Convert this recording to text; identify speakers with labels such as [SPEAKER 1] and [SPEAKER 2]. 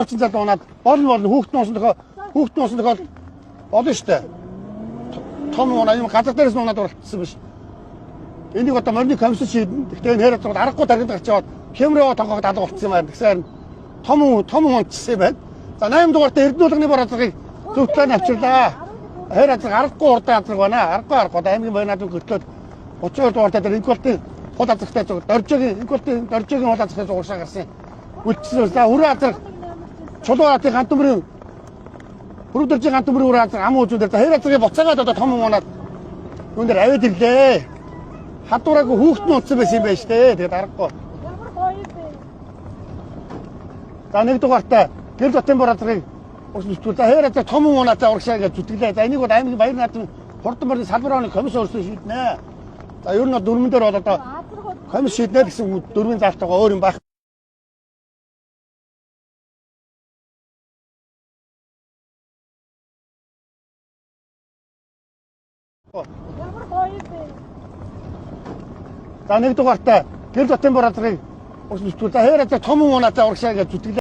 [SPEAKER 1] Орчин залуу унаад болно хүүхэд нь усан тохиол болно штэ. Том унаа юм газар дээрээс нь унаад уралдсан биш. Энийг одоо морины комисс шийднэ. Гэхдээ энэ хэрэг аргагүй тархинд гарч яваад хямраа тонгоод алга болцсон юм байна. Тэгсэн том унтсан юм байна. За 8 дугаартай Эрдэнэ бор азаргыг зөв талаар авчирлаа. Хэр азарга аргагүй хурдан азарга байна. Аргагүй аймгийн баяр наадмын хөтлөөд 32 дугаартай дээр Инколтын хул азаргатай зүг Доржигийн Инколтын Доржигийн хул азаргатай зүг уршаа гарсан. Үлдсэн. За өрөө азарга Чулуу атын гант төмрийн Бүрдэржийн гант төмрийн өрөө азарга ам үзүүн дээр за хэр азаргыг буцаагаад одоо том унаад юун дээр аваад ирлээ. Хадуураагүй хүүхэд нь унтсан байсан юм байна штэ. Тэгээд аргагүй.
[SPEAKER 2] Ямар гоё юм бэ?
[SPEAKER 1] За 1 дугаартай Гэрэл хотын бор азаргыг урьдчилан зүтгэл. За хэр азар том унаад за урагшаа гэж зүтгэлээ. За энийг бол аймгийн баяр наадмын хурдан морины салбар орны комисс өөрсдөө шийднэ. За ер нь бол дөрмөн дээр бол одоо комисс шийднэ гэсэн дөрвийн заалтайгаа өөр юм байх.
[SPEAKER 2] Ямар гоё юм бэ?
[SPEAKER 1] За 1 дугаартай Гэрэл хотын бор азаргыг урьдчилан зүтгэл. За хэр азар том унаад за урагшаа гэж зүтгэлээ.